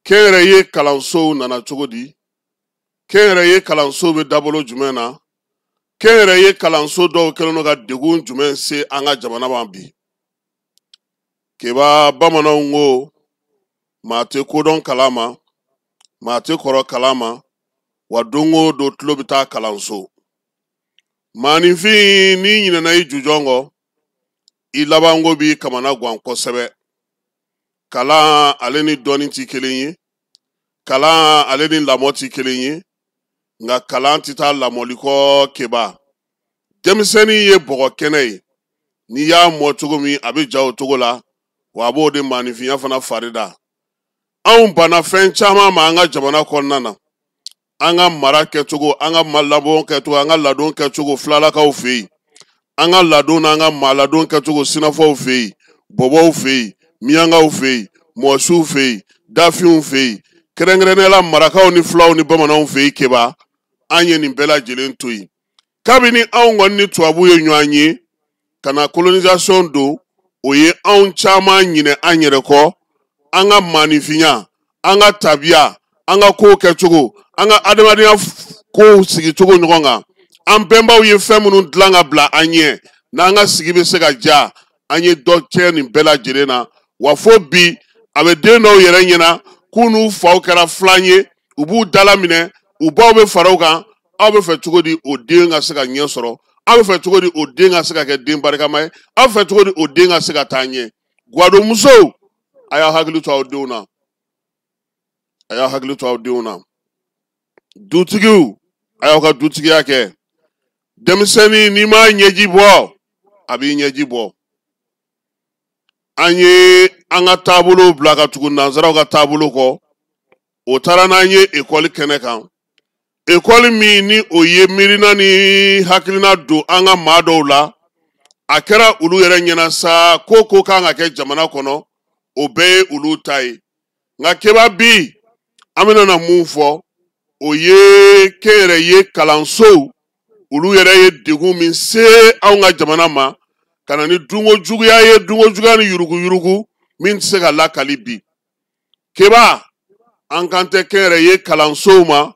Kɛnyɛrɛye kalansow nana cogo di? Kɛnyɛrɛye kalansow bɛ dabolo jumɛn na? Kɛnyɛrɛye kalanso dɔw kɛlen don ka degun jumɛn se an ka jamana ma bi? Keba, bamananw ko maa tɛ kodɔn kalan ma, maa tɛ kɔrɔ kalan ma, wa don o don tulo bɛ taa kalanso. Maaninfin, n'i ɲinɛna i jujɔn kɔ, i labanko b'i kamana gan kosɛbɛ. Kalan ale ni dɔnni ti kelen ye, kalan ale ni lamɔ ti kelen ye, nka kalan tɛ taa lamɔli kɔ. Keba, denmisɛnnin ye bɔgɔ kɛnɛ ye, n'i y'a mɔ cogo min, a bɛ ja o cogo la, wa a b'o de maaninfinya fana fari da. Anw banna fɛn caman ma an ka jamana kɔnɔna na, an ka mara kɛcogo, an ka lamɔ kɛcogo, an ka ladon kɛcogo filalakaw fɛ yen, an ka ladon n'an ka maaladon kɛcogo sinafɔw fɛ yen, bɔbɔw fɛ yen, miyankaw fɛ yen, mɔsiw fɛ yen, dafinw fɛ yen, kɛrɛnkɛrɛnnenya la marakaw ni fulaw ni bamananw fɛ yen. Keba, an ye nin bɛɛ lajɛlen to yen kabini anw kɔni ni tubabu ye ɲɔgɔn ye ka na colonisation don. O ye anw caman ɲinɛ an yɛrɛ kɔ, an ka maaninfinya, an ka tabiya, an ka kow kɛcogo, an ka adamadenya kow sigicogo ɲɔgɔn kan. An bɛnbaw ye fɛn minnu dilan ka bila an ɲɛ n'an ka sigi bɛ se ka diya an ye, dɔ tiɲɛ nin bɛɛ lajɛlen na. Wa fo bi, a bɛ den dɔw yɛrɛ ɲɛna k'u n'u faw kɛra filan ye, u b'u dala minɛ, u baw bɛ fara u kan. Aw bɛ fɛ cogo di o den ka se ka ɲɛ sɔrɔ? Aw bɛ fɛ cogo di o den ka se ka kɛ den barikama ye? Aw bɛ fɛ cogo di o den ka se ka taa ɲɛ? Gwadonmusow, a y'aw hakili to aw denw na, a y'aw hakili to aw denw na. Dutigiw, a y'aw ka dutigiya kɛ. Denmisɛnnin, n'i m'a ɲɛji bɔ, a b'i ɲɛji bɔ. An ye an ka taabolow bila ka tugu nansaraw ka taabolo kɔ. O taara n'an ye ekɔli kɛnɛ kan, ekɔli min ni o ye miirina ni hakilina don an ka maa dɔw la. A kɛra olu yɛrɛ ɲɛna sa ko ko kan ka kɛ jamana kɔnɔ, o bɛɛ ye olu ta ye. Nka Keba, bi an bɛna na mun fɔ? O ye kɛnyɛrɛye kalansow, olu yɛrɛ ye degun min se anw ka jamana ma ka na ni dunko juguya ye, dunko juguya ni yuruguyurugu min tɛ se ka lakali bi. Keba, an kan tɛ kɛnyɛrɛye kalansow ma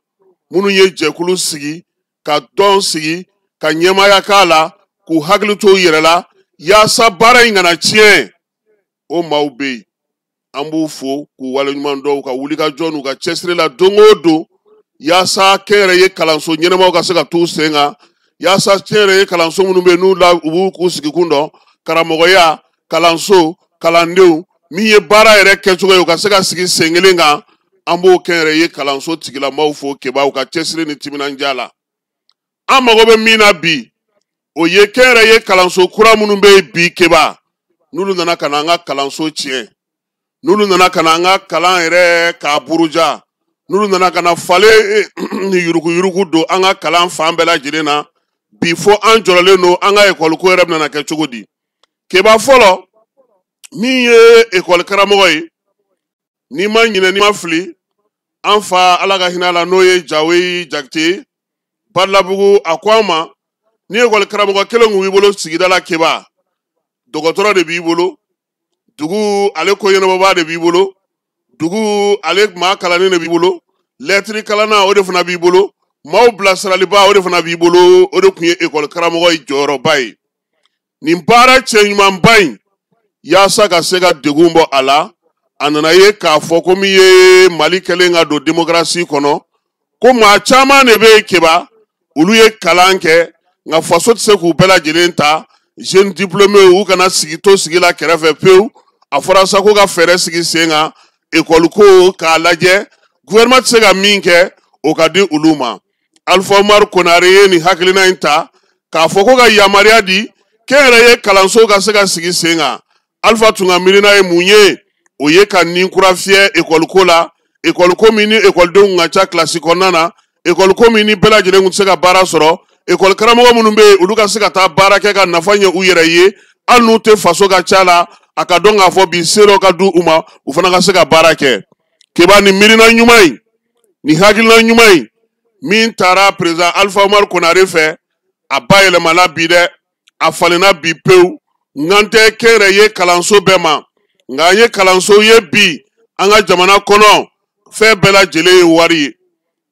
minnu ye jɛkulu sigi, ka tɔn sigi, ka ɲɛmaaya k'a la, k'u hakili to u yɛrɛ la yaasa baara in kana tiɲɛ. O maaw bɛ yen, an b'u fo k'u waleɲuman dɔn u ka wulikajɔ n'u ka cɛsiri la don o don, yaasa kɛnyɛrɛye kalanso ɲɛnamaw ka se ka t'u sen kan, yaasa kɛnyɛrɛye kalanso minnu bɛ yen n'u la u b'u k'u sigikun dɔn karamɔgɔya kalanso kalandenw min ye baara yɛrɛ kɛcogo ye, u ka se ka sigi sen kelen kan. An b'o kɛnyɛrɛye kalanso tigilamaw fo, Keba, u ka cɛsiri ni timinandiya la. An mago bɛ min na bi, o ye kɛnyɛrɛye kalanso kura minnu bɛ yen bi, Keba, n'olu nana ka na an ka kalanso tiɲɛ, n'olu nana ka na an ka kalan yɛrɛ k'a buruja, n'olu nana ka na falen ni yuruguyurugu don an ka kalan fan bɛɛ lajɛlen na bi, fo an jɔrɔlen don an ka ekɔli ko yɛrɛ bɛna kɛ cogo di. Keba, fɔlɔ min ye ekɔli karamɔgɔ ye, n'i ma ɲinɛ, n'i ma fili, an fa, Ala ka hinɛ a la, n'o ye Jawe Jakite Balabugu, a ko an ma ni ekɔli karamɔgɔ kelen kun b'i bolo sigida la, Keba, dɔgɔtɔrɔ de b'i bolo, dugu ale ko ɲɛnabɔbaa de b'i bolo, dugu ale maa kalannen de b'i bolo, lɛtiri kalanna o de fana b'i bolo, maaw bilasiraliba o de fana b'i bolo. O de tun ye ekɔli karamɔgɔ ye jɔyɔrɔba ye nin baara cɛ ɲumanba in. Yaasa ka se ka degun bɔ a la, a nana ye k'a fɔ ko min ye Mali kɛlen ka don demokarasi kɔnɔ, ko maa caman de bɛ yen, Keba, olu ye kalan kɛ, nka faso tɛ se k'u bɛɛ lajɛlen ta. Jeune diplômé, u kana sigi to sigi la kɛrɛfɛ pewu. A fɔra sa ko ka fɛɛrɛ sigi sen kan ekɔli ko k'a lajɛ, gouvernement tɛ se ka min kɛ, o ka di olu ma. Alpha Umaru Konare ye nin hakilina in ta k'a fɔ ko ka yamaruya di kɛnyɛrɛye kalanso ka se ka sigi sen kan. Alpha tun ka miirina ye mun ye? O ye ka nin kura fiyɛ ekɔli ko la, ekɔli ko min ni ekɔlidenw kun ka ca kilasi kɔnɔna na, ekɔli ko min ni bɛɛ lajɛlen kun tɛ se ka baara sɔrɔ, ekɔli karamɔgɔ minnu bɛ yen, olu ka se ka taa baara kɛ ka nafa ɲɛ u yɛrɛ ye, hali n'u tɛ faso ka ca la, a ka dɔn k'a fɔ bi se dɔ ka di u ma, u fana ka se ka baara kɛ. Keba, nin miirina ɲuman in, nin hakilina ɲuman in min taara président Alpha Umaru Konare fɛ, a bayɛlɛmana bi dɛ, a falenna bi pewu. N kan tɛ kɛnyɛrɛye kalanso bɛɛ ma, nka an ye kalanso ye bi an ka jamana kɔnɔ. Fɛn bɛɛ lajɛlen ye wari ye,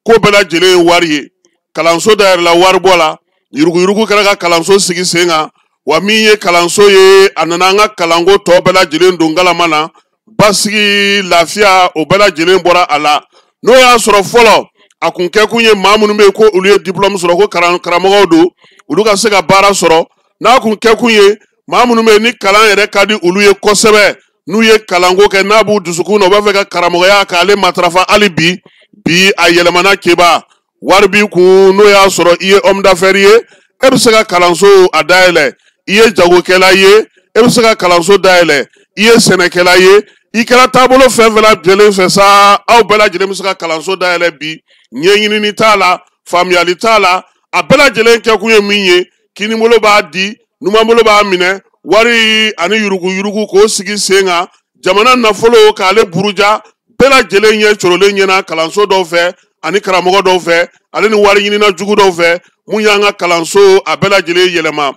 ko bɛɛ lajɛlen ye wari ye. Kalanso dayɛlɛla waribɔ la, yuruguyurugu kɛra ka kalanso sigi sen kan. Wa min ye kalanso ye, a nana an ka kalanko tɔ bɛɛ lajɛlen don galama na. Basigi, lafiya, o bɛɛ lajɛlen bɔra a la. N'o y'a sɔrɔ fɔlɔ a kun kɛkun ye maa minnu bɛ yen ko olu ye diplôme sɔrɔ, ko karamɔgɔw don, olu ka se ka baara sɔrɔ. N'a kun kɛkun ye maa minnu bɛ yen ni kalan yɛrɛ ka di olu ye kosɛbɛ, n'u ye kalanko kɛ n'a b'u dusukun na, u b'a fɛ ka karamɔgɔya k'ale matarafa hali bi. Bi a yɛlɛmana Keba, wari b'i kun, n'o y'a sɔrɔ i ye homme d'affaires ye, e bɛ se ka kalanso a dayɛlɛ. I ye jagokɛla ye, e bɛ se ka kalanso dayɛlɛ. I ye sɛnɛkɛla ye, i kɛra taabolo fɛn fɛn lajɛlen fɛ sa, aw bɛɛ lajɛlen bɛ se ka kalanso dayɛlɛ bi. Ɲɛɲinini t'a la, faamuyali t'a la, a bɛɛ lajɛlen kɛkun ye min ye, kinibolo b'a di, numanbolo b'a minɛ, wari ani yuruguyurugu k'o sigi sen kan, jamana nafolo k'ale buruja. Bɛɛ lajɛlen ɲɛ corolen ɲɛna kalanso dɔw fɛ ani karamɔgɔ dɔw fɛ, ale ni wari ɲinina jugu dɔw fɛ. Mun y'an ka kalanso a bɛɛ lajɛlen yɛlɛma?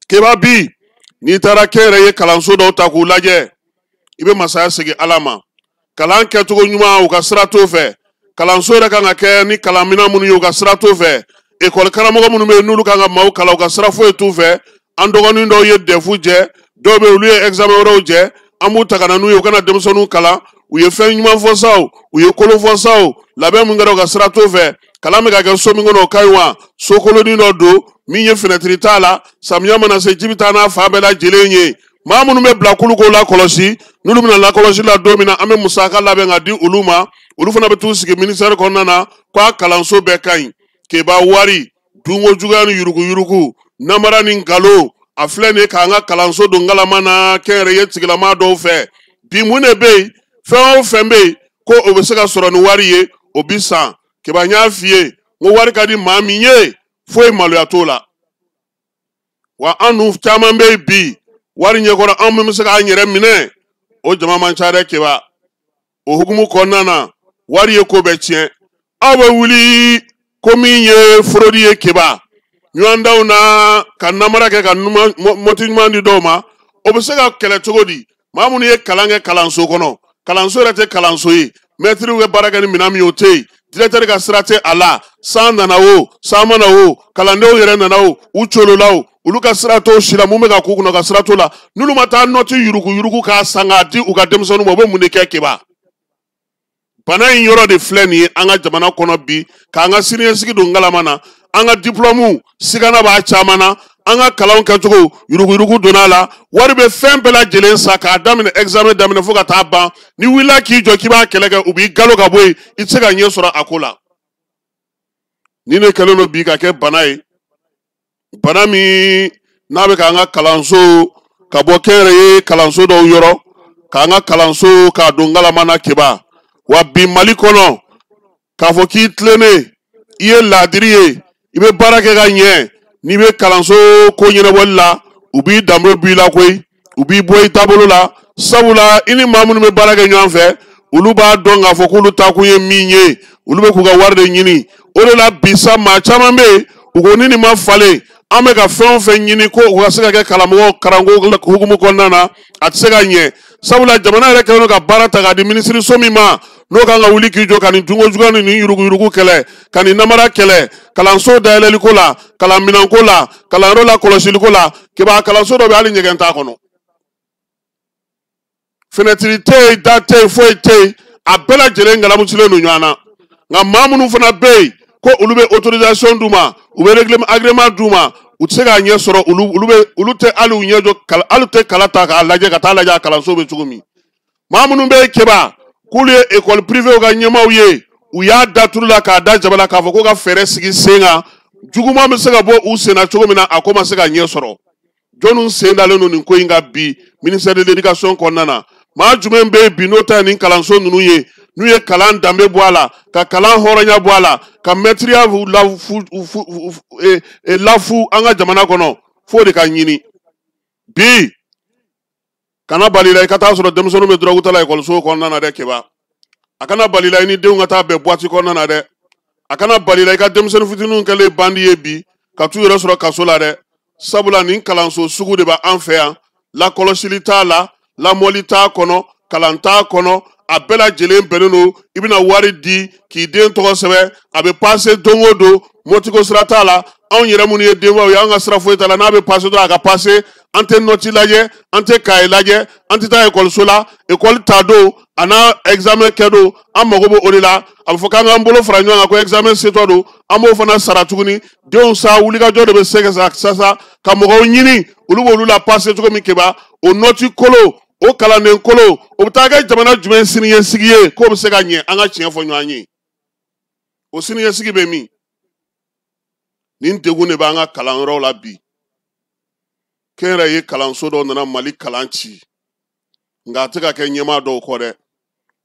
Keba, bi n'i taara kɛnyɛrɛye kalanso dɔw ta k'u lajɛ, i bɛ masaya segin Ala ma. Kalan kɛcogo ɲuman, u ka sira t'o fɛ. Kalanso yɛrɛ kan ka kɛ ni kalanminɛn minnu ye, u ka sira t'o fɛ. Ekɔli karamɔgɔ minnu bɛ yen n'olu kan ka maaw kalan, u ka sira foyi t'u fɛ. An dɔgɔnin dɔw ye DEF jɛ, dɔw bɛ yen olu ye examen wɛrɛw jɛ, an b'u ta ka na n'u ye, u kana denmisɛnninw kalan. U ye fɛn ɲuman fɔ sa o, u ye kolon fɔ sa o, labɛn min kɛra, u ka sira t'o fɛ. Kalan bɛ ka kɛ so min kɔnɔ, o ka ɲi wa? So kolonin dɔ don min ye fenɛtiri t'a la, samiya mana se, ji bɛ taa n'a fan bɛɛ lajɛlen ye. Maa minnu bɛ bila k'olu k'o lakɔlɔsi, n'olu bɛna lakɔlɔsi la don min na, an bɛ musaka labɛn ka di olu ma, olu fana bɛ t'u sigi ministère kɔnɔna na ko a kalanso bɛɛ ka ɲi. Keba, wari dunko juguya ni yuruguyurugu, namara ni nkalon, a filɛ nin ye k'an ka kalanso don galama na kɛnyɛrɛye tigilama dɔw fɛ. Bi mun de bɛ yen? Fɛn o fɛn bɛ yen ko o bɛ se ka sɔrɔ ni wari ye, o bi san. Keba, n y'a f'i ye n ko wari ka di maa min ye, foyi maloya t'o la. Wa an dun caman bɛ yen bi, wari ɲɛkɔrɔ anw min bɛ se k'an yɛrɛ minɛ, o jama man ca dɛ. Keba, o hukumu kɔnɔna na, wari ye ko bɛɛ tiɲɛ. Aw bɛ wuli ko min ye fraude ye, Keba, ɲɔgɔndanw na ka namara kɛ ka mɔti ɲuman di dɔw ma, o bɛ se ka kɛlɛ cogo di? Maa minnu ye kalan kɛ kalanso kɔnɔ, kalanso yɛrɛ tɛ kalanso ye, mɛtiriw bɛ baara kɛ ni minɛn min ye, o tɛ yen, directeur ka sira tɛ a la. San nana o, san ma na o, kalandenw yɛrɛ nana o, u colola o, olu ka sira t'o si la. Mun bɛ ka k'u kunna, ka sira t'o la. N'olu ma taa nɔti yuruguyurugu k'a san k'a di u ka denmisɛnninw ma, u bɛ mun de kɛ? Keba, bana in yɔrɔ de filɛ nin ye an ka jamana kɔnɔ bi, k'an ka siniɲɛsigi don ngalama na. An ka diplɔmu sigana b'a caman na, an ka kalanw kɛcogo yuruguyurugu donna a la. Wari bɛ fɛn bɛɛ lajɛlen san, k'a daminɛ examen daminɛ fo ka taa ban. N'i wulila k'i jɔ k'i b'a kɛlɛ kɛ, u b'i galo ka bɔ yen, i tɛ se ka ɲɛ sɔrɔ a ko la. Nin de kɛlen don bi ka kɛ bana ye, bana min n'a bɛ k'an ka kalanso ka bɔ kɛnyɛrɛye kalanso dɔw yɔrɔ, k'an ka kalanso k'a don ngalama na. Keba, wa bi Mali kɔnɔ, k'a fɔ k'i tilennen, i ye laadiri ye, i bɛ baara kɛ ka ɲɛ, n'i bɛ kalanso ko ɲɛnabɔli la, u b'i danbe b'i la koyi, u b'i bɔ i taabolo la. Sabula i ni maa minnu bɛ baara kɛ ɲɔgɔn fɛ, olu b'a dɔn k'a fɔ k'olu taakun ye min ye, olu bɛ k'u ka wari de ɲini. O de la bi sa, maa caman bɛ yen, u ko ni nin ma falen, an bɛ ka fɛn o fɛn ɲini ko u ka se ka kɛ karamɔgɔ karanko hukumu kɔnɔna na, a tɛ se ka ɲɛ. Sabula jamana yɛrɛ kɛlen don ka baara ta k'a di minisiriso min ma, n'o kan ka wuli k'i jɔ ka nin dunko juguya ni nin yuruguyurugu kɛlɛ, ka nin namara kɛlɛ, kalanso dayɛlɛliko la, kalanminɛnko la, kalanyɔrɔ la kɔlɔsiliko la. Keba, kalanso dɔ bɛ, hali ɲɛgɛn t'a kɔnɔ, fenɛtiri tɛ yen, da tɛ yen, foyi tɛ yen, a bɛɛ lajɛlen galamusilen don ɲɔgɔn na. Nka maa minnu fana bɛ yen ko olu bɛ autorisation d'u ma, u bɛ règlement agrément d'u ma, u tɛ se k'a ɲɛ sɔrɔ. Olu bɛ olu tɛ hali u ɲɛ jɔ, hali u tɛ kala ta k'a lajɛ, ka taa lajɛ a kalanso bɛ cogo min. Maa minnu bɛ yen, Keba, k'olu ye école privée ka ɲɛmaaw ye, u y'a da tulu la k'a da jaba la k'a fɔ ko ka fɛɛrɛ sigi sen kan, juguman bɛ se ka bɔ u sen na cogo min na, a ko ma se ka ɲɛ sɔrɔ. Jɔnniw sen dalen don nin ko in kan bi ministère de l'éducation kɔnɔna na? Maa jumɛn bɛ yen bi n'o ta ye nin kalanso ninnu ye, n'u ye kalan danbe bɔ a la, ka kalan hɔrɔnya bɔ a la, ka mɛtiriya lafu an ka jamana kɔnɔ? F'o de ka ɲini bi. Kana bali la i ka taa sɔrɔ denmisɛnninw bɛ dɔrɔgu ta la ekɔliso kɔnɔna na dɛ. Keba, a kana bali la i ni denw ka taa bɛn boîte kɔnɔna na dɛ. A kana bali la i ka denmisɛnnin fitininw kɛlen bandi ye bi ka t'u yɛrɛ sɔrɔ kaso la dɛ. Sabula nin kalanso sugu de b'an fɛ yan, lakɔlɔsili t'a la, lamɔli t'a kɔnɔ, kalan t'a kɔnɔ. A bɛɛ lajɛlen bɛnnen don. I bɛna wari di k'i den tɔgɔ sɛbɛn, a bɛ pase don o don, motiko sira t'a la. Anw yɛrɛ minnu ye denbaw ye, an ka sira foyi t'a la. N'a bɛ pase dɔrɔn, a ka pase. An tɛ nɔti lajɛ, an tɛ kaye lajɛ, an tɛ taa ekɔliso la. Ekɔli ta don a n'a examen kɛ don, an mago bɛ o de la. A bɛ fɔ k'an k'an bolo fara ɲɔgɔn kan ko examen setɔ don, an b'o fana sara tuguni. Denw sa, wulikajɔ de bɛ se ka sasa ka mɔgɔw ɲini, olu b'olu la pase cogo min. Keba, o nɔti kolo, o kalanden kolo, o bɛ taa kɛ jamana jumɛn siniɲɛsigi ye k'o bɛ se ka ɲɛ? An ka tiɲɛ fɔ ɲɔgɔn ye, o siniɲɛsigi bɛ min? Nin degun de b'an ka kalanyɔrɔw la bi. Kɛnyɛrɛye kalanso dɔw nana Mali kalan ci, nka a tɛ ka kɛ ɲɛmaa dɔw kɔ dɛ.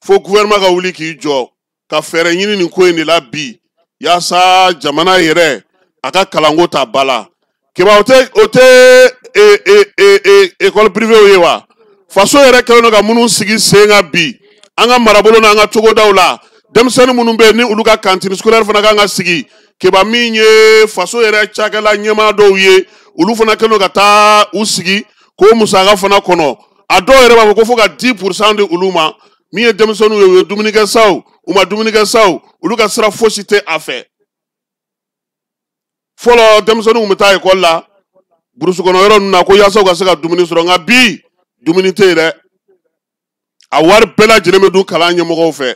Fo gouvernement ka wuli k'i jɔ ka fɛɛrɛ ɲini nin ko in de la bi, yaasa jamana yɛrɛ a ka kalanko ta ba la. Keba, o tɛ école privée ye wa? Faso yɛrɛ kɛlen don ka minnu sigi sen kan bi an ka marabolo n'an ka togodaw la, denmisɛnnin minnu bɛ yen ni olu ka cantine scolaire fana kan ka sigi. Keba, min ye faso yɛrɛ cakɛla ɲɛmaa dɔw ye, olu fana kɛlen don ka taa u sigi k'o musaka fana kɔnɔ. A dɔw yɛrɛ b'a fɔ ko fo ka 10% di olu ma. Min ye denmisɛnninw ye, u ye dumuni kɛ sa o, u ma dumuni kɛ sa o, olu ka sira fosi tɛ a fɛ. Fɔlɔ, denmisɛnninw tun bɛ taa ekɔli la burusi kɔnɔ yɔrɔ ninnu na ko yaasa u ka se ka dumuni sɔrɔ, nka bi dumuni tɛ yen dɛ. A wari bɛɛ lajɛlen bɛ dun kalan ɲɛmɔgɔw fɛ.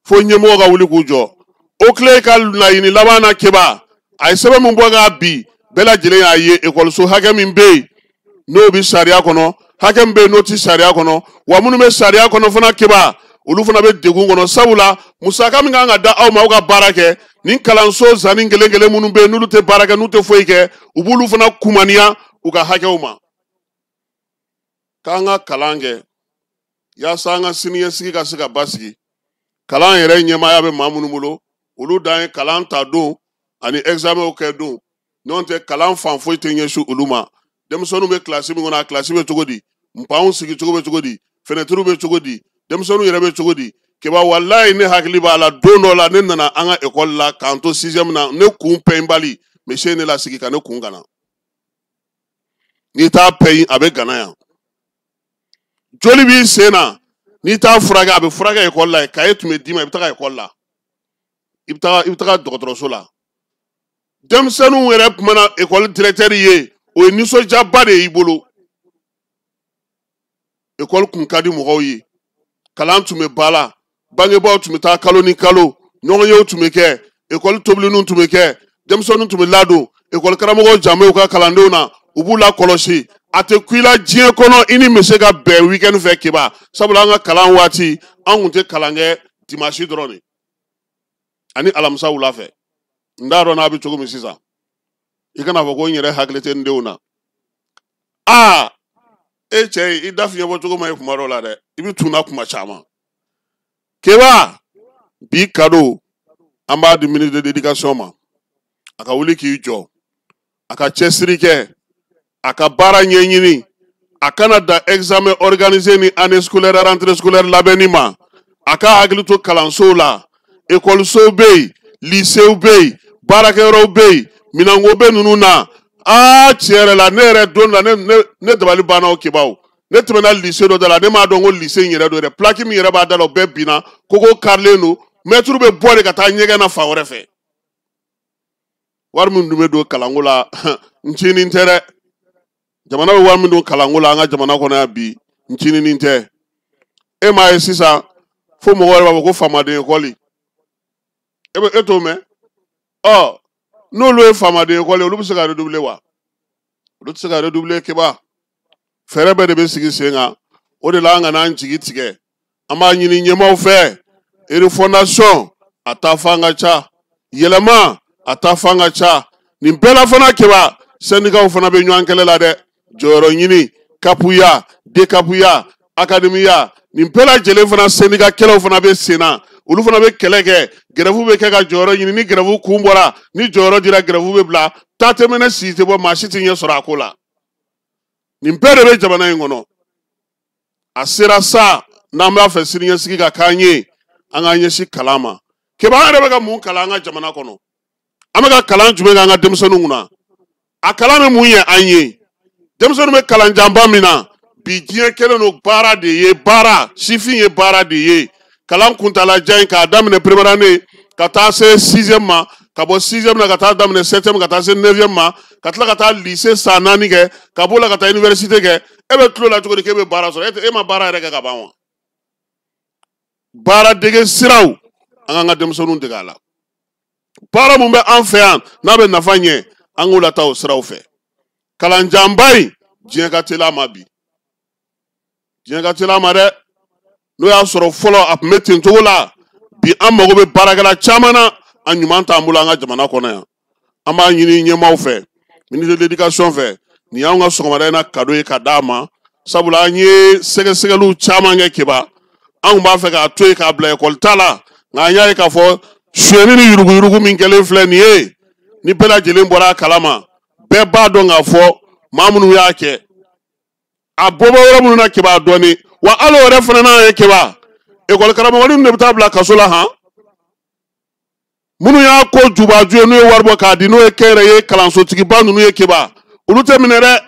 Fo ɲɛmɔgɔ ka wuli k'u jɔ. O tile ka laɲini laban na, Keba, a ye sɛbɛn min bɔ k'a bi, bɛɛ lajɛlen y'a ye. Ekɔliso hakɛ min bɛ yen n'o bɛ sariya kɔnɔ, hakɛ min bɛ yen n'o tɛ sariya kɔnɔ, wa minnu bɛ sariya kɔnɔ fana, Keba, olu fana bɛ degun kɔnɔ, sabula musaka min kan ka da aw ma aw ka baara kɛ, nin kalanso zanni kelen kelen minnu bɛ yen n'olu tɛ baara kɛ, n'u tɛ foyi kɛ, u b'olu fana kumaniya u ka hakɛw ma. K'an ka kalan kɛ yaasa an ka siniɲɛsigi ka se ka basigi. Kalan yɛrɛ ɲɛmaaya bɛ maa minnu bolo, olu dan ye kalan ta don ani examenw kɛ don. N'o tɛ, kalan fan foyi tɛ ɲɛsin olu ma. Denmisɛnninw bɛ kilasi min kɔnɔ, a kilasi bɛ cogo di? Npanw sigi cogo bɛ cogo di? Fenɛtiriw bɛ cogo di? Denmisɛnninw yɛrɛ bɛ cogo di? Keba, walayi, ne hakili b'a la, don dɔ la ne nana an ka ekɔli la k'an to sixième na, ne kun pɛnbali, monsieur ye ne lasigi ka ne kun gana. N'i t'a pɛn, a bɛ gana yan. Joli b'i sen na, n'i t'a furakɛ, a bɛ furakɛ ekɔli la yen. Kaye tun bɛ d'i ma, i bɛ taga ekɔli la, i bɛ taga dɔgɔtɔrɔso la. Denmisɛnninw yɛrɛ tun mana ekɔli directeur ye, o ye nisɔndiyaba de y'i bolo. Ekɔli kun ka di mɔgɔw ye, kalan tun bɛ ba la, bangebaaw tun bɛ taa kalo ni kalo, ɲɔgɔnyew tun bɛ kɛ, ekɔli tobilininw tun bɛ kɛ, denmisɛnninw tun bɛ ladon, ekɔli karamɔgɔw janbew ka kalandenw na, u b'u lakɔlɔsi. A tɛ ku i la diɲɛ kɔnɔ i ni monsieur ka bɛn weekend fɛ, Keba, sabula an ka kalan waati, an tun tɛ kalan kɛ dimanche dɔrɔn de ani alamisa wula fɛ. N t'a dɔn n'a bɛ cogo min sisan. I kana fɔ ko n yɛrɛ hakili tɛ n denw na. Aa, e cɛ, i da fiɲɛ bɔ cogo ma ye kuma dɔ la dɛ, i bɛ tun na kuma caman. Keba, bi cadeau an b'a di ministre de l'éducation ma, a ka wuli k'i jɔ, a ka cɛsiri kɛ, a ka baara ɲɛɲini, a kana da examen organisé ni année scolaire, rentrée scolaire labɛnni ma. A ka hakili to kalansow la. Ekɔlisow bɛ yen, lycéew bɛ yen, baarakɛyɔrɔw bɛ yen, minɛnko bɛ ninnu na. Aa, tiɲɛ yɛrɛ la, ne yɛrɛ don la, ne dabali banna o. Kebaw, ne tɛmɛna lycée dɔ da la, ne m'a dɔn ko lycée in yɛrɛ don yɛrɛ. Plaque min yɛrɛ b'a da la, o bɛɛ binna, kogo karilen don, mɛtiri bɛ bɔ de ka taa ɲɛgɛn na fan wɛrɛ fɛ. Wari min dun bɛ don kalanko la, n cinin tɛ dɛ. Jamana bɛ wari min don kalanko la an ka jamana kɔnɔ yan bi, n cininin tɛ. E m'a ye sisan, fo mɔgɔ wɛrɛ b'a fɔ ko faamaden ekɔli. E bɛ e t'o mɛn? Ɔ, n'olu ye faamaden ekɔli, olu bɛ se ka redoubler wa? Olu tɛ se ka redoubler. Keba, fɛɛrɛ bɛɛ de bɛ sigi sen kan. O de la, an kana an jigi tigɛ. An b'a ɲini ɲɛmaaw fɛ, refondation a taa fan ka ca, yɛlɛma a taa fan ka ca. Nin bɛɛ la fana, Keba, syndicats fana bɛ ɲɔgɔn kɛlɛ la dɛ. Jɔyɔrɔ ɲini, CAP ya, DCAP ya, académie ya, nin bɛɛ lajɛlen fana, syndicat kɛlɛw fana bɛ sen na. Olu fana bɛ kɛlɛ kɛ, grève bɛ kɛ ka jɔyɔrɔ ɲini. Ni grève kun bɔra, ni jɔyɔrɔ dira, grève bɛ bila. Taa tɛ mɛnɛ, si tɛ bɔ, maa si tɛ ɲɛ sɔrɔ a ko la. Nin bɛɛ de bɛ jamana in kɔnɔ. A sera sa, n'an b'a fɛ siniɲɛsigi ka k'an ye, an k'an ɲɛsin kalan ma. Keba, an yɛrɛ bɛ ka mun kalan an ka jamana kɔnɔ? An bɛ ka kalan jumɛn kɛ an ka denmisɛnninw kunna? A kalan bɛ mun ɲɛ an ye? Denmisɛnninw bɛ kalan janba min na, Bi diɲɛ kɛlen don baara de ye, baara sifin ye baara de ye. Kalan kuntalajan in k'a daminɛ première année ka taa se sixième ma, ka bɔ sixième na ka taa daminɛ septième ka taa se neuvième ma, ka tila ka taa lycée san 4 kɛ, ka b'o la ka taa université kɛ. E bɛ tulo la cogo di k'e bɛ baara sɔrɔ? E ma baara yɛrɛ kɛ ka ban wa? Baara dege siraw, an k'an ka denmisɛnninw dege a la. Baara mun bɛ an fɛ yan n'a bɛ nafa ɲɛ, an k'o lataa o siraw fɛ. Kalanjanba in, diɲɛ ka teli a ma bi, diɲɛ ka teli a ma dɛ. N'o y'a sɔrɔ fɔlɔ a tun bɛ ten cogo la, bi an mago bɛ baarakɛla caman na, a ɲuman t'an bolo an ka jamana kɔnɔ yan. An b'a ɲini ɲɛmaaw fɛ, ministre de l'éducation fɛ, nin y'anw ka sɔgɔmada in na cadeau ye ka d'a ma. Sabula an ye sɛgɛsɛgɛliw caman kɛ Keba, an tun b'a fɛ k'a to yen k'a bila ekɔli ta la, nka an y'a ye k'a fɔ sonyɛni ni yuruguyurugu min kɛlen filɛ nin ye, ni bɛɛ lajɛlen bɔra a kalama, bɛɛ b'a dɔn k'a fɔ maa minnu y'a kɛ, a bɔ bɔ yɔrɔ minnu na Keba dɔɔni. Wa hali o yɛrɛ fana n'a ye Keba, ekɔli karamɔgɔ ninnu de bɛ taa bila kaso la han. Minnu y'a ko jubaju ye, n'u ye wari bɔ k'a di, n'o ye kɛnyɛrɛye kalansotigiba ninnu ye Keba, olu tɛ minɛ dɛ.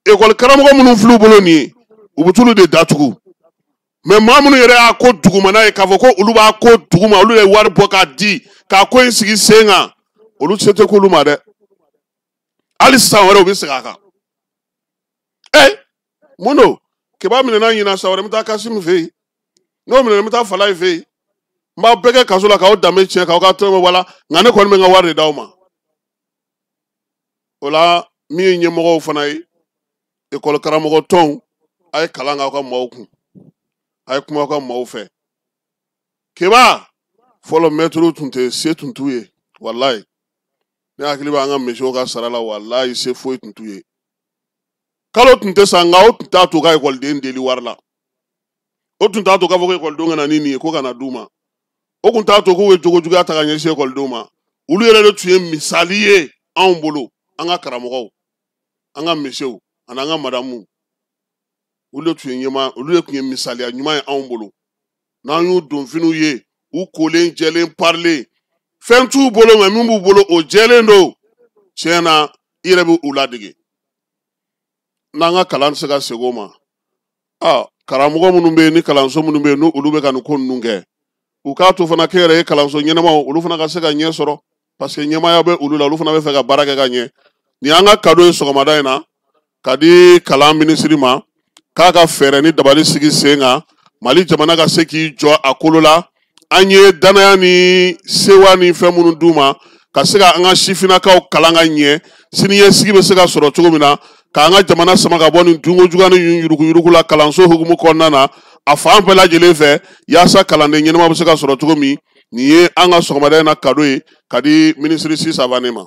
Ekɔli karamɔgɔ minnu filɛ u bolo nin ye, u bɛ t'olu de datugu. Mɛ maa minnu yɛrɛ y'a ko dugumana ye k'a fɔ ko olu b'a ko duguma, olu ye wari bɔ k'a di k'a ko in sigi sen kan, olu se tɛ k'olu ma dɛ. Hali san wɛrɛ u bɛ segin a kan. Mun don? Keba minɛna ɲinan, san wɛrɛ n bɛ taa Kasimu fɛ yen, n'o minɛna n bɛ taa Falaye fɛ yen, n b'aw bɛɛ kɛ kaso la k'aw danbe tiɲɛ, k'aw ka tɔnɔ wala, nka ne kɔni bɛ n ka wari de d'aw ma. O la min ye ɲɛmɔgɔw fana ye, ekɔli karamɔgɔ tɔnw, a ye kalan k'aw ka maaw kun, a ye kuma aw ka maaw fɛ. Keba fɔlɔ mɛtiriw tun tɛ se, tun t'u ye walayi. Ne hakili b'an ka misiw ka sara la, walayi se foyi tun t'u ye. Kalo tun tɛ sa, nka o tun t'a to ka ekɔliden deli wari la, o tun t'a to k'a fɔ ko ekɔlidenw ka na ni nin ye ko ka na d'u ma, o tun t'a to k'u ye jogojuguya ta ka ɲɛsin ekɔlidenw ma. Olu yɛrɛ de tun ye misali ye anw bolo, an ka karamɔgɔw, an ka misiw ani an ka madamuw, olu de tun ye ɲɛmaa, olu de tun ye misaliya ɲuman ye anw bolo. N'an y'u donfiniw ye, u kolen jɛlen parilen, fɛn t'u bolo nka min b'u bolo o jɛlen don. Tiɲɛ na, i yɛrɛ bɛ u ladege. N'an ka kalan tɛ se ka segin o ma, karamɔgɔ minnu bɛ yen ni kalanso minnu bɛ yen n'olu bɛ ka nin ko ninnu kɛ, u k'a to fana kɛnyɛrɛye kalanso ɲɛnamaw olu fana ka se ka ɲɛ sɔrɔ, parce que ɲɛmaaya bɛ olu la, olu fana bɛ fɛ ka baara kɛ ka ɲɛ. Nin y'an ka cadeau ye sɔgɔmada in na ka di kalan minisiri ma, k'a ka fɛɛrɛ ni dabali sigi sen kan, Mali jamana ka se k'i jɔ a kolo la. An ye danaya ni sewa ni fɛn minnu d'u ma ka se ka an ka sifinnakaw kalan ka ɲɛ, siniɲɛsigi bɛ se ka sɔrɔ cogo min na, k'an ka jamana sama ka bɔ nin dunkojuguya ni yuruguyurugu la kalanso hukumu kɔnɔna na a fan bɛɛ lajɛlen fɛ, yaasa kalanden ɲɛnama bɛ se ka sɔrɔ cogo min. Nin ye an ka sɔgɔmada in na cadeau ye ka di minisiri Si Savane ma.